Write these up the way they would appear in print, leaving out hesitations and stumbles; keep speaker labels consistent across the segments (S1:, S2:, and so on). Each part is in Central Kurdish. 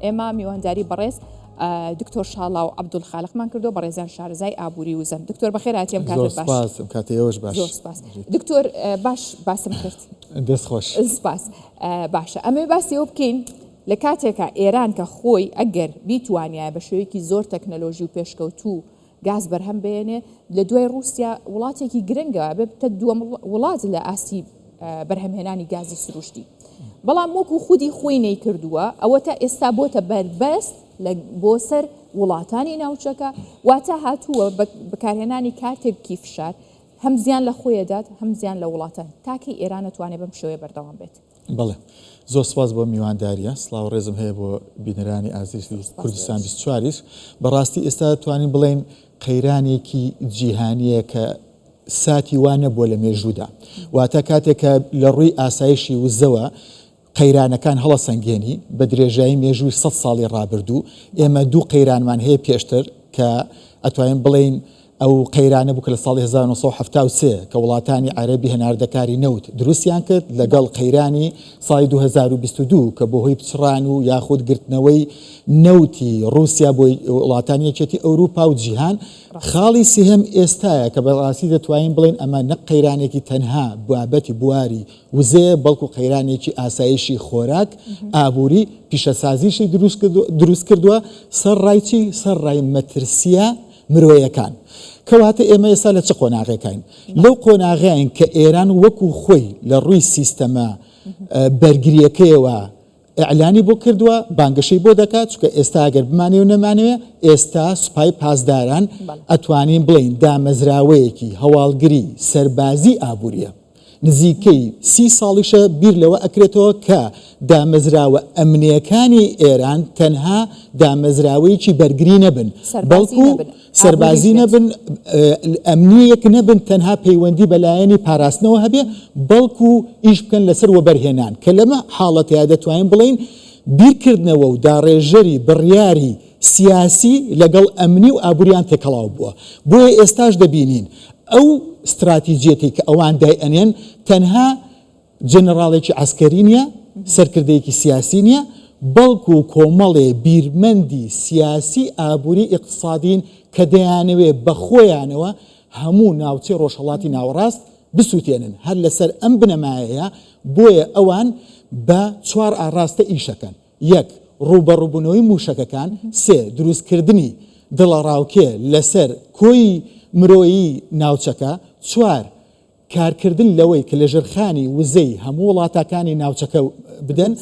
S1: ئێمە میوانداری بەڕێز دکتۆر شاڵاو عەبدولخالقمان کردووە، بەڕێزیان شارەزای ئابووری وزەن. دکتۆر بەخێر هاتی، ئەم کاتەت باش.
S2: زۆر سپاس، ئەم کاتەی ئێوەش باش.
S1: زۆر سپاس. دکتۆر باش باسم کرد.
S2: دەست خۆش.
S1: سپاس. باشە ئەمەوێ باسی ئەوە بکەین لە کاتێکا ئێران کە خۆی ئەگەر بیتوانیایە بە شێوەیەکی زۆر تەکنەلۆژی و پێشکەوتوو گاز بەرهەم بهێنێ لە دوای ڕووسیا وڵاتێکی گرنگە ئەبێ بتە دووەم وڵات لە ئاستی بەرهەمهێنانی گازی سروشتی بەڵام وەکو خودی خۆی نەیکردووە ئەوە تا ئێستا بۆتە بەربەست لە بۆ سەر وڵاتانی ناوچەکە واتە هاتووە بەکارهێنانی کارتێکی فشار هەم زیان لە خۆیەدات هەم زیان لە وڵاتان تاکەی ئێران ئەتوانێ بەم شێوەیە بەردەوام بێت.
S2: بەڵێ زۆر سپاس بۆ میوانداریە سڵاو ڕێزم هەیە بۆ بینەرانی ئازیزی کوردستان 24یش بەڕاستی ئێستا توانین بڵێین قەیرانێکی جیهانیە کە ساتی وا نەبووە لە مێژوودا واتە کاتێک کە لە ڕووی ئاسایشی وزەوە قەیرانەکان هەڵەسەنگێنی بە درێژایی مێژووی سە ساڵی ڕابردوو ئێمە دوو قەیرانمان هەیە پێشتر کە ئەتوانین بڵێین ئەو قەیرانە بوو کە لە ساڵی 1973 کە وڵاتانی عەرەبی هەناردەکاری نەوت دروستیان کرد لەگەڵ قەیرانی ساڵی 2022 کە بۆ هۆی پچڕان و یاخود گرتنەوەی نەوتی ڕووسیا بۆ وڵاتانی یەکێتی ئەوروپا و جیهان خاڵی سێهەم ئێستایە کە بەڕاستی دەتوانین بڵێین ئەمە نەک قەیرانێکی تەنها بابەتی بواری وزەیە بەڵکو قەیرانێکی ئاسایشی خۆراک، ئابووری، پیشەسازیشی دروست کردووە سەر ڕای چی؟ سەر ڕای مەترسییە مرۆیەکان. کەواتە ئێمە ئێستا لە چ قۆناغێکاین؟ لەو قۆناغەین کە ئێران وەکو خۆی لە ڕووی سیستەمە بەرگرییەکەیەوە ئیعلانی بۆ کردووە، بانگەشەی بۆ دەکات، چونکە ئێستا ئەگەر بمانەوێ و نەمانەوێ ئێستا سوپای پاسداران ئەتوانین بڵێین دامەزراوەیەکی هەواڵگری سەربازی ئابوورییە. نزیکەی سی ساڵیشە بیر لەوە ئەکرێتەوە کە دامەزراوە ئەمنییەکانی ئێران تەنها دامەزراوەیەکی بەرگری نەبن، بەڵکو سەربازی نەبن، ئەمنییەک نەبن تەنها پەیوەندی بە لایەنی پاراستنەوە هەبێ، بەڵکو ئیش بکەن لەسەر وەبەرهێنان، کە لەمە حاڵەتەیا دەتوانین بڵێین بیرکردنەوە و داڕێژەری بڕیاری سیاسی لەگەڵ ئەمنی و ئابووریان تێکەڵاو بووە. بۆیە ئێستاش دەبینین ئەو ستراتیجیەتەی کە ئەوان دایئەنێن تەنها جەنەڕاڵێکی عەسکەری نیە، سەرکردەیەکی سیاسی نیە، بەڵکو کۆمەڵێ بیرمەندی سیاسی ئابووری ئیقتسادین کە دەیانەوێ بە خۆیانەوە هەموو ناوچەی ڕۆژهەڵاتی ناوەڕاست بسووتێنن. هەر لەسەر ئەم بنەمایەیە بۆیە ئەوان بە چوار ئاڕاستە ئیشەکەن. یەک، ڕووبەڕووبوونەوەی مووشەکەکان، سێ، دروستکردنی دڵەڕاوکێ لەسەر کۆی مرۆیی ناوچەکە، چوار، کارکردن لەوەی کە لە ژێرخانی وزەی هەموو وڵاتاکانی ناوچەکە بدەن،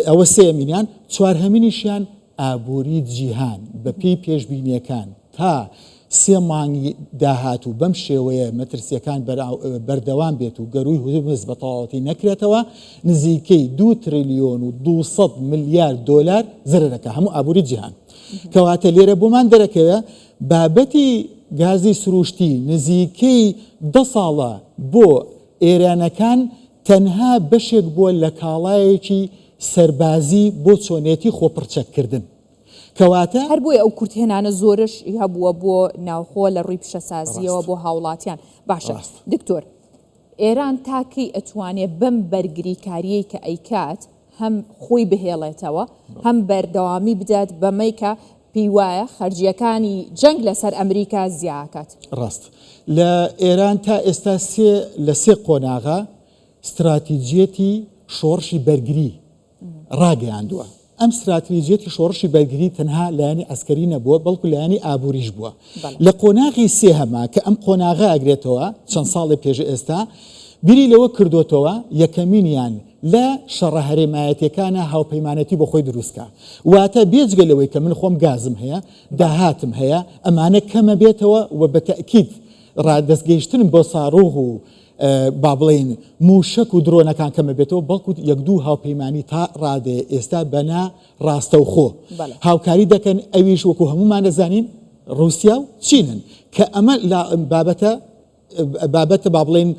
S2: ئەوە سێیەمینیان، چوارهەمینیشیان ئابووری جیهان بەپێی پێشبینییەکان تا سێ مانگی داهاتوو بەم شێوەیە مەترسییەکان بەردەوام بێت و گەرووی هورمز بە تەواوەتی نەکرێتەوە، نزیکەی دوو تریلیۆن و 200 ملیار دۆلار زەرەرەکە هەموو ئابووری جیهان. کەواتە لێرە بۆمان دەرەکەوێ بابەتی گازی سروشتی نزیکەی دە ساڵە بۆ ئێرانەکان تەنها بەشێک بووە لە کاڵایەکی سەربازی بۆ چۆنێتی خۆپڕچەککردن. کەواتە.
S1: هەر بۆیە ئەو کورتهێنانە زۆرەش هەبووە بۆ ناوخۆ لە ڕووی پیشەسازییەوە بۆ هاوڵاتیان. باشە دکتۆر ئێران تا کەی ئەتوانێ بەم بەرگریکارییەی کە ئەیکات هەم خۆی بهێڵێتەوە هەم بەردەوامی بدات بەمەی کە پێی وایە خەرجییەکانی جەنگ لەسەر ئەمریکا زیاکات؟
S2: ڕاست. لە ئێران تا ئێستا سێ لە سێ قۆناغا ستراتیجیەتی شۆڕشی بەرگری ڕاگەیاندووە. ئەم ستراتیجیەتی شۆڕشی بەرگری تەنها لایەنی عەسکەری نەبووە، بەڵکو لایەنی ئابووریش بووە. لە قۆناغی سێهەما کە ئەم قۆناغە ئەگرێتەوە چەند ساڵێ پێش ئێستا، بیری لەوە کردۆتەوە یەکەمینیان لە شەڕە هەرێمایەتیەکانا هاوپەیمانێتی بۆ خۆی دروست کا. واتە بێجگە لەوەی کە من خۆم گازم هەیە، داهاتم هەیە، ئەمانە کەمەبێتەوە و بە تەئکید ڕادەستگەیشتنم بۆ ساروغ و با بڵێین مووشەک و درۆنەکان کەمە بێتەوە، بەڵکو یەک دوو هاوپەیمانی تا ڕادەیە ئێستا بە نا ڕاستەوخۆ هاوکاری دەکەن، ئەویش وەکو هەموومان دەزانین ڕووسیا و چینن، کە ئەمە لە بابەتە بابەتە با بڵێین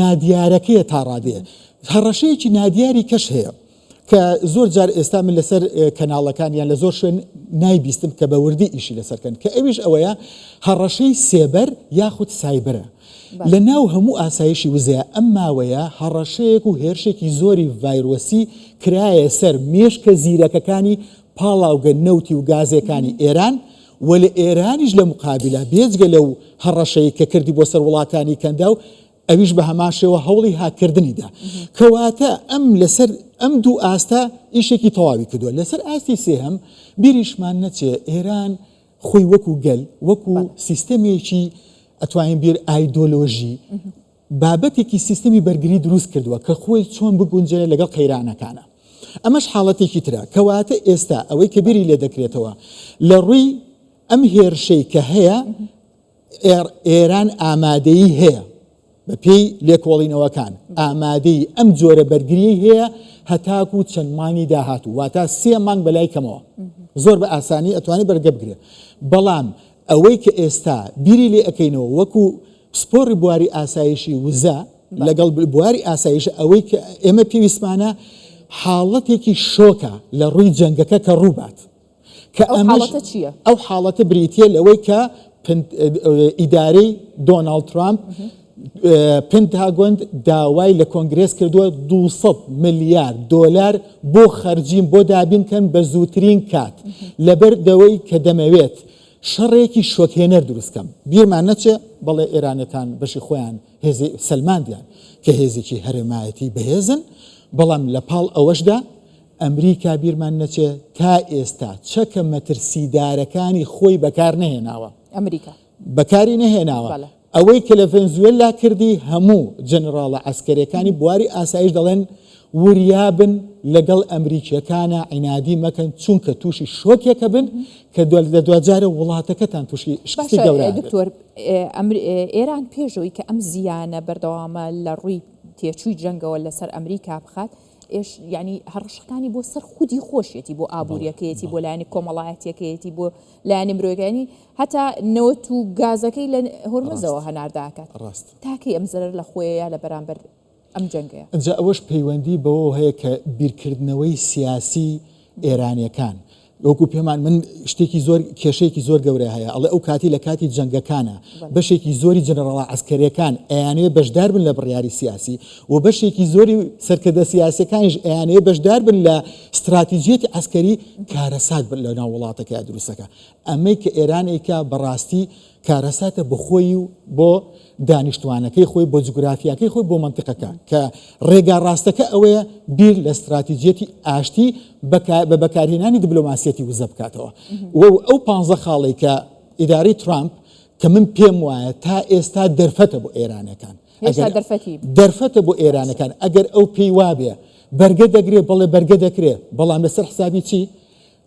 S2: نادیارەکەیە تا ڕادەیە. هەڕەشەیەکی نادیاری کەش هەیە. کە زۆر جار ئێستا من لەسەر کەناڵەکان یان لە زۆر شوێن نایبیستم کە بە وردی ئیشی لەسەر کەن کە ئەویش ئەوەیە هەڕەشەی سێبەر یاخود سایبرە لە ناو هەموو ئاسایشی وزەیە ئەم ماوەیە هەڕەشەیەک و هێرشێکی زۆری ڤایرۆسی کرایە سەر مێشکە زیرەکەکانی پاڵاوگە نەوتی و گازێکانی ئێران و لە ئێرانیش لە مقابیلا بێجگە لەو هەڕەشەی کە کردی بۆ سەر وڵاتانی کەنداو ئەویش بە هەمان شێوە هەوڵی هاککردنی دا. کەواتە ئەم لەسەر ئەم دوو ئاستە ئیشێکی تەواوی کردووە. لەسەر ئاستی سێهەم بیریشمان نەچێ ئێران خۆی وەکو گەل، وەکو سیستەمێکی ئەتوانین بیر ئایدۆلۆژی بابەتێکی سیستەمی بەرگری دروست کردووە کە خۆی چۆن بگونجێنێ لەگەڵ قەیرانەکانە. ئەمەش حاڵەتێکی ترە. کەواتە ئێستا ئەوەی کە بیری لێ دەکرێتەوە لە ڕووی ئەم هێرشەی کە هەیە ئێران ئامادەیی هەیە بە پێی لێکۆڵینەوەکان ئامادەی ئەم جۆرە بەرگریی هەیە هەتاکو چەند مانگی داهاتوو واتە سێ مانگ بەلای کەمەوە زۆر بە ئاسانی ئەتوانێت بەرگە بگرێت بەڵام ئەوەی کە ئێستا بیری لێ ئەەکەینەوە وەکو پسپۆڕی بواری ئاسایشی وزە لەگەڵ بواری ئاسایش ئەوەی کە ئێمە پێویستمانە حاڵەتێکی شۆکە لە ڕووی جەنگەکە کە ڕووبات کە
S1: ئەو
S2: ئەمەش
S1: حاڵەتە چییە؟
S2: ئەو حاڵەتە بریتییە لەوەی کە ئیدارەی دۆناڵد ترامپ پنتاگۆند داوای لە کۆنگرێس کردووە 200 ملیار دۆلار بۆ خەرجیم بۆ دابین کەن بە زووترین کات لەبەر دەوەی کە دەمەوێت شەڕێکی شۆکهێنەر دروست کەم بیرمان نەچێ بەڵێ ئێرانەکان بەشی خۆیان هێزی سەلماندیان کە هێزێکی هەرێمایەتی بەهێزن بەڵام لە پاڵ ئەوەشدا ئەمریکا بیرمان نەچێ تا ئێستا چەکە مەترسیدارەکانی خۆی بەکار نەهێناوە.
S1: ئەمریکا.
S2: بەکاری نەهێناوە.
S1: بەڵێ.
S2: ئەوەی کە لە ڤەنزوێلا کردی هەموو جەنراڵە عەسکەریەکانی بواری ئاسایش دەڵێن وریابن لەگەڵ ئەمریکیەکانا عینادی مەکەن چونکە توشی شۆکێکە بن کە لە دواجارە وڵاتەکەتان توشی شکستی
S1: باشە
S2: گەورە ئەبێت.
S1: دکتۆر ئێران پێش ئەوەی کە ئەم زیانە بەردەوامە لە ڕووی تێچووی جەنگەوە لەسەر ئەمریکا بخات ئێش یانی هەڕەشەکانی بۆ سەر خودی خۆشیەتی بۆ ئابووریەکەیەتی بۆ لایەنی کۆمەڵایەتیەکەیەتی بۆ لایەنی مرۆیەکانی هەتا نەوت و گازەکەی لە هورمزەوە هەنارداکات
S2: ڕاست
S1: تاکەی ئەم زەرەر لە خۆیە لە بەرامبەر ئەم جەنگەیە.
S2: ئینجا ئەوەش پەیوەندی بەوەوە هەیە کە بیرکردنەوەی سیاسی ئێرانیەکان وەکو پێمان من شتێکی زۆر کێشەیەکی زۆر گەورە هەیە ئەڵێ ئەو کاتی لە کاتی جەنگەکانە بەشێکی زۆری جەنەڕاڵە عەسکەریەکان ئەیانەوێ بەشدار بن لە بڕیاری سیاسی و بەشێکی زۆری سەرکردە سیاسەکانیش ئەیانەوێ بەشدار بن لە ستراتیجیەتی عەسکەری کارەسات لە ناو وڵاتەکە دروستەکە ئەمەی کە ئێران ئەیکا بەڕاستی کارەساتە بۆ خۆی و بۆ دانیشتوانەکەی خۆی بۆ جوگرافیاکەی خۆی بۆ مەنتیقەکە کە ڕێگا ڕاستەکە ئەوەیە بیر لە ستراتیجیەتی ئاشتی بە بەکارهێنانی دبلۆماسیەتی وزە بکاتەوە و ئەو پانزە خاڵەی کە ئیدارەی ترامپ کە من پێم وایە تا ئێستا دەرفەتە بۆ ئێرانەکان دەرفەتە بۆ ئێرانەکان ئەگەر ئەو پێی وابێ بەرگە دەگرێ بەڵێ بەرگە دەکرێ بەڵام لەسەر حسابی چی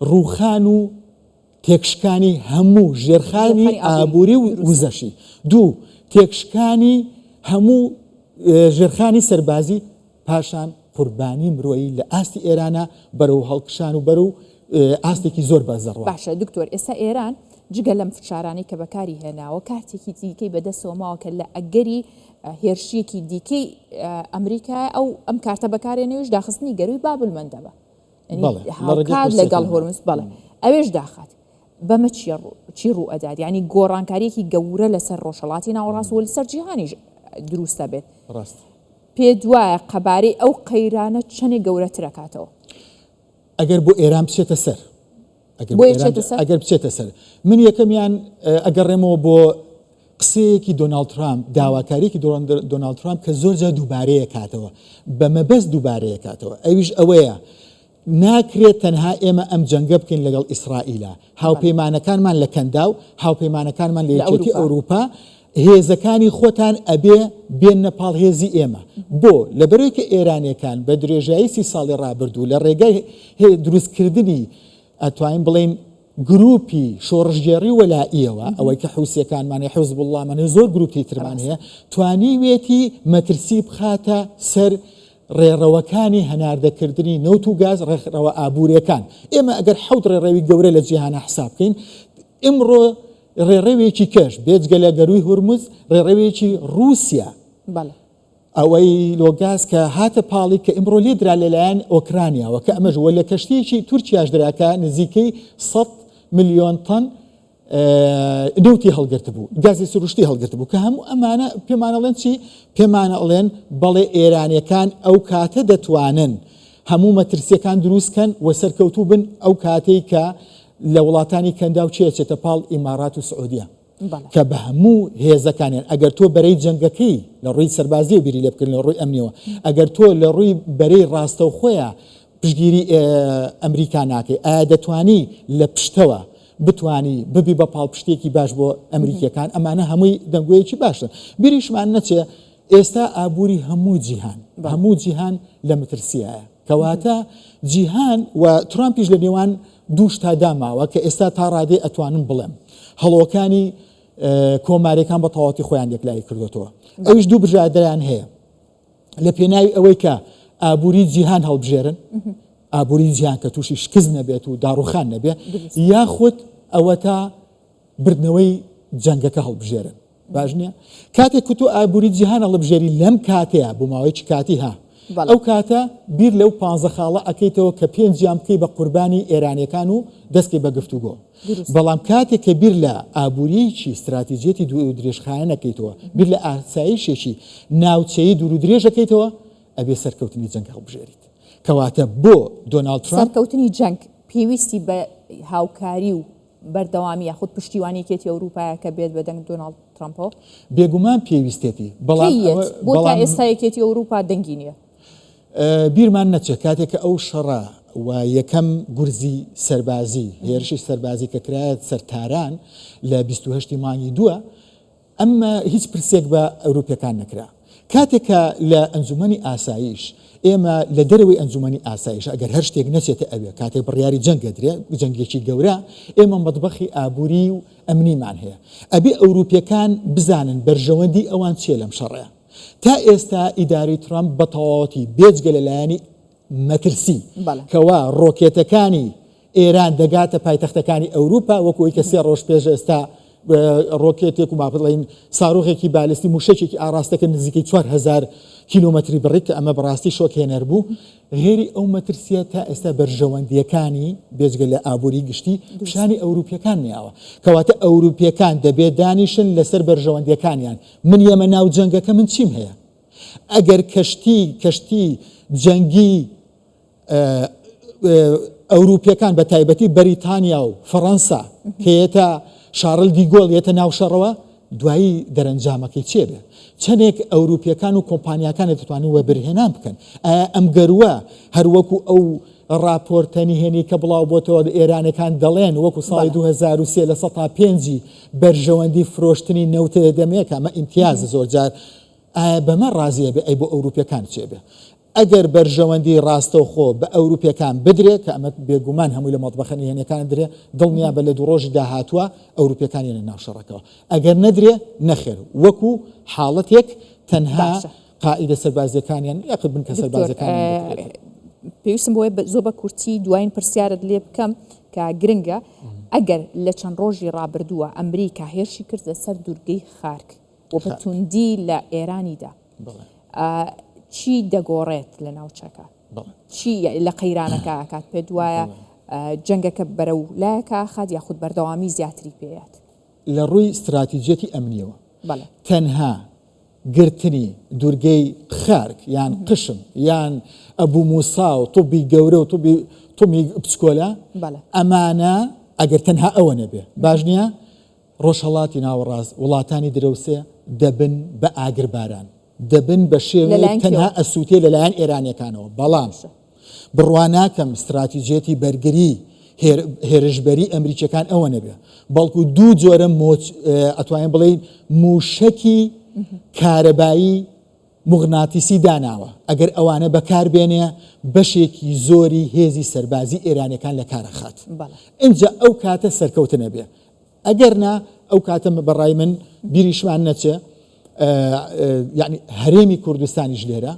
S2: ڕووخان و تێکشکانی هەموو ژێرخانی ئابووری و وزەشی. دوو، تێکشکانی هەموو ژێرخانی سەربازی، پاشان قوربانی مرۆیی لە ئاستی ئێرانە بەرەو هەڵکشان و بەرەو ئاستێکی زۆر بەرز دەڕوات.
S1: باشە دکتۆر ئێستا ئێران جگە لەم فشارانەی کە بەکاری هێناوە کارتێکی دیکەی بەدەستەوە ماوە کە لە ئەگەری هێرشیەکی دیکەی ئەمریکا ئەو ئەم کارتە بەکارێنەوەش داخستنی گەروی بابلمەندەبە. هاوکات لەگەڵ هۆرمز بەڵێ ئەوێش داخات بەمە چی ڕوو ئەدات یعنی گۆڕانکاریەکی گەورە لەسەر ڕۆژهڵاتی ناوەڕاست و لەسەر جیهانیش دروستە بێت
S2: ڕاست
S1: پێ دوایە قەبارەی ئەو قەیرانە چەندێک گەورەترەکاتەوە
S2: ئەگەر بۆ ئێران بچێتە سەر ئەگەر بچێتە سەر من یەکەمیان ئەگەڕێمەوە بۆ قسەیەکی دۆناڵد ترامپ، داواکارییەکی دۆناڵد ترامپ کە زۆر جار دووبارەیە کاتەوە، بە مەبەست دووبارەیە کاتەوە، ئەویش ئەوەیە ناکرێت تەنها ئێمە ئەم جەنگە بکەین لەگەڵ ئیسرائیلا، هاوپەیمانەکانمان لە کەنداو، هاوپەیمانەکانمان لە یەکێتی ئەوروپا، هێزەکانی خۆتان ئەبێ بێننە پاڵ هێزی ئێمە. بۆ؟ لەبەرئەوەی کە ئێرانیەکان بە درێژایی سی ساڵی ڕابردوو لە ڕێگای دروستکردنی ئەتوانین بڵێین گروپی شۆڕشگێڕی وەلائیەوە، ئەوەی کە حوسیەکانمان هەیە، حزبوڵڵامان هەیە، زۆر گروپی ترمان هەیە، توانیوێتی مەترسی بخاتە سەر ڕێڕەوەکانی هەناردەکردنی نەوت و گاز، ڕێڕەوە ئابووریەکان. ئێمە ئەگەر حەوت ڕێڕەوی گەورە لە جیهانا حساب بکەین، ئمڕۆ ڕێڕەوێکی کەش بێجگە لە گەرووی هورمز، ڕێڕەوێکی ڕووسیا، ئەوەی لۆگاز کە هاتە پاڵی کە ئیمڕۆ لێدرا لەلایەن ئۆکرانیاوە کە ئەمەش وە لە کەشتیەکی تورکیاش درا کە نزیکەی 100 ملیۆن تەن نەوتی هەڵگرتبوو گازی سروشتی هەڵگرتبوو کە هەموو ئەمانە پێمانەڵێن چی پێمانەڵێن بەڵێ ئێرانیەکان ئەو کاتە دەتوانن. هەموو مەترسیەکان دروست کەن و سەرکەوتوو بن ئەو کاتەی کە لە وڵاتانی کەنداو چێ ئەچێتە پاڵ ئیمارات و سعودیە کە بە هەموو هێزەکانیان ئەگەر تۆ بەرەی جەنگەکەی لە ڕووی سەربازیەوە بیری لێ بکردن لە ڕووی ئەمنیەوە ئەگەر تۆ لە ڕووی بەرەی ڕاستەوخۆیە پشتگیری ئەمریکا ناکەی ئایا دەتوانی لە پشتەوە بتانی ببی بە پاڵپشتێکی باش بۆ ئەمریکیەکان ئەمانە هەمووی دەنگۆیەکی باشن بیریشمان نەچێ ئێستا ئابووری هەموو جیهان هەموو جیهان لە مترسیایە کەواتە جیهان و ترامپیش لە نێوان دوو شتا داماوە کە ئێستا تا ڕادەی ئەتوانم بڵێم هەڵۆکانی کۆمارەکان بە تەواتی خۆیان یەکلایی کردوێتەوە ئەویش دوو بژاردەیان هەیە لە پێناوی ئەوەی کە ئابووری جیهان هەڵبژێرن ئابووری جیهان کە تووشی شکست نەبێت و داڕوخان نەبێت یاخود ئەوەتا بردنەوەی جەنگەکە هەڵبژێرن باش نییە کاتێک کە تۆ ئابووری جیهان هەڵبژێری لەم کاتەیە بۆ ماوەیەکی کاتی ها ئەو کاتە بیر لەو پانزە خاڵە ئەکەیتەوە کە پێنجیان بکەی بە قوربانی ئێرانیەکان و دەستکەی بە گفتوگۆ بەڵام کاتێک کە بیر لە ئابووریی ستراتیجیەتی دوور و درێژخایەن ئەکەیتەوە بیر لە ئاسایشێکی ناوچەیی دوور و درێژ ئەکەیتەوە ئەبێ سەرکەوتنی جەنگ هەڵبژێریت کەواتە بۆ دۆناڵد ترامپ
S1: سەرکەوتنی جەنگ پێویستی بە هاوکاری و بەردەوامی یاخود پشتیوانی یەکێتی ئەوروپایە کە بێت بە دەنگ دۆناڵد ترەمپەوە؟
S2: بێگومان پێویستێتی، بەڵام
S1: کەی یەت؟ بۆ تا ئێستا یەکێتی ئەوروپا دەنگی نییە؟
S2: بیرمان نەچێت کاتێک کە ئەو شەڕە و یەکەم گورزی سەربازی، هێرشی سەربازی کە کرایە سەر تاران لە 28 ی مانگی دووە، ئەمە هیچ پرسێک بە ئەوروپیەکان نەکرا. کاتێک کە لە ئەنجومەنی ئاسایش، ئێمە لە دەرەوەی ئەنجومەنی ئاسایش ئەگەر هەر شتێک نەچێتە ئەوێ، کاتێک بڕیاری جەنگ ئەدرێ، جەنگێکی گەورە، ئێمە مەتبەخی ئابووری و ئەمنیمان هەیە. ئەبێ ئەوروپیەکان بزانن بەرژەوەندی ئەوان چیە لەم شەڕەیا. تا ئێستا ئیدارەی ترەمپ بە تەواوەتی بێجگە لە لایەنی مەترسی کەوا ڕۆکێتەکانی ئێران دەگاتە پایتەختەکانی ئەوروپا وەکو ئەوی کە سێ ڕۆژ پێش ئێستا ڕۆکێتێک و بڵێین ساروخێکی بالستی موشەکێکی ئاڕاستەکە نزیکەی 4000 کیلۆمەتری بڕی کە ئەمە بەڕاستی شۆکهێنەر بوو غێری ئەو مەترسیە تا ئێستا بەرژەوەندیەکانی بێجگە لە ئابووری گشتی پیشانی ئەوروپیەکان نیاوە کەواتە ئەوروپیەکان دەبێت دانیشن لەسەر بەرژەوەندیەکانیان من یەمە ناو جەنگەکە من چیم هەیە ئەگەر کەشتی کەشتی جەنگی ئەوروپیەکان بە تایبەتی بەریتانیا و فەڕەنسا کە یەتە شارل دیگۆل یەتە ناو شەڕەوە دوایی دەرەنجامەکەی چێ بێ چەندێک ئەوروپیەکان و کۆمپانیاکان دەتوانن وەبرهێنان بکەن ئایا ئەم گەروە هەروەکو ئەو راپۆرتە نهێنی کە بڵاو بۆتەوە ئێرانەکان دەڵێن وەکو ساڵی 2003 لە سەتا پێنجی بەرژەوەندی فرۆشتنی نەوتە دەمێک ئەمە ئیمتیاز زۆرجار ئایا بەمە ڕازیە بێ ئەی بۆ ئەوروپیەکان چێ بێ ئەگەر بەرژەوەندی ڕاستەوخۆ بە ئەوروپیەکان بدرێ، کە ئەمە بێگومان هەمووی لە مەتبەخە نهێنیەکان ئەدرێ، دڵنیابە لە دوو ڕۆژی داهاتووا ئەوروپیەکان یەنە ناو شەڕەکەوە. ئەگەر نەدرێ، نەخێر وەکو حاڵەتێک تەنها
S1: باشە.
S2: قائیدە سەربازیەکانیان یاخود بنکە
S1: دکتۆر
S2: سەربازیەکانیان دەکرێت.
S1: پێویستم بۆیە زۆر بە کورتی دواین پرسیارت لێ بکەم کە گرنگە، ئەگەر لە چەند ڕۆژی ڕابردووە ئەمریکا هێرشی کردە سەر دورگەی خارک و بە توندی لە ئێرانی دا، چی دەگۆڕێت لە ناوچەکە؟ چی لە قەیرانەکە ئەکات؟ پێت وایە جەنگەکە بەرەو لایەکە ئەخات یاخود بەردەوامی زیاتری پێیات؟
S2: لە ڕووی ستراتیجیەتی ئەمنیەوە تەنها گرتنی دوورگەی خارک یان قشم یان ئەبوو موسا و طوبی گەورە و طوبی طومی بچکۆلە ئەمانە ئەگەر تەنها ئەوە نەبێ باش نییە ڕۆژهەڵاتی ناوەڕاست، وڵاتانی درەوسێ دەبن بە ئاگرباران، دەبن بە شێوەیەک تەنها ئەسووتێ لەلایەن ئێرانیەکانەوە، بەڵام بڕوا ناکەم ستراتیجیەتی بەرگری هێرشبەری ئەمریکیەکان ئەوە نەبێ، بەڵکو دوو جۆرە مۆچ ئەتوانین بڵێین مووشەکی کارەبایی موغناتیسی داناوە، ئەگەر ئەوانە بەکار بێنێ بەشێکی زۆری هێزی سەربازی ئێرانیەکان لە کار ئەخات. ئینجا ئەو کاتە سەرکەوتن ئەبێ. ئەگەر نا ئەو کاتە بە ڕای من بیریشمان نەچێ یعنی هەرێمی کوردستانیش لێرە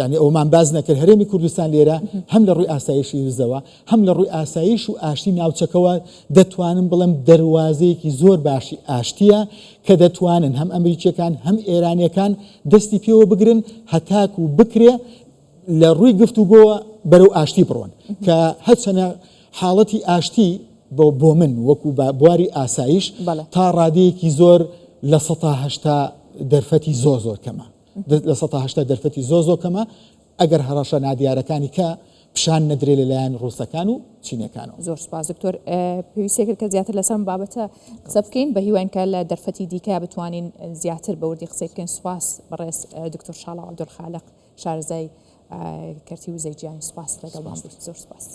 S2: یعنی ئەومان باز نەکرد هەرێمی کوردستان لێرە هەم لە ڕووی ئاسایشی وزەوە هەم لە ڕووی ئاسایش و ئاشتی ناوچەکەوە دەتوانم بڵێم دەروازەیەکی زۆر باشی ئاشتیە کە دەتوانن هەم ئەمریکیەکان هەم ئێرانیەکان دەستی پێوە بگرن هەتاکو بکرێ لە ڕووی گفتوگۆوە بەرەو ئاشتی بڕۆن کە هەرچەنە حاڵەتی ئاشتی بۆ بۆ من وەکو بە بواری ئاسایش تا ڕادەیەکی زۆر 80% دەرفەتی زۆر زۆر کەمە 80% دەرفەتی زۆر زۆر کەمە ئەگەر هەڕەشە نادیارەکانی کە. پیشان نەدرێ لەلایەن ڕووسەکان و چینەکانەوە.
S1: زۆر سوپاس دکتۆر پێویستی کرد کە زیاتر لەسەر ئەم بابەتە قسە بکەین بە هیواین کە لە دەرفەتی دیکە بتوانین زیاتر بە وردی قسەی بکەین سوپاس بەڕێز دکتۆر شاڵاو عەبدولخالق شارەزای کەرتی وزەی جیهانی سوپاس لەگەڵمان بوویت زۆر سوپاس.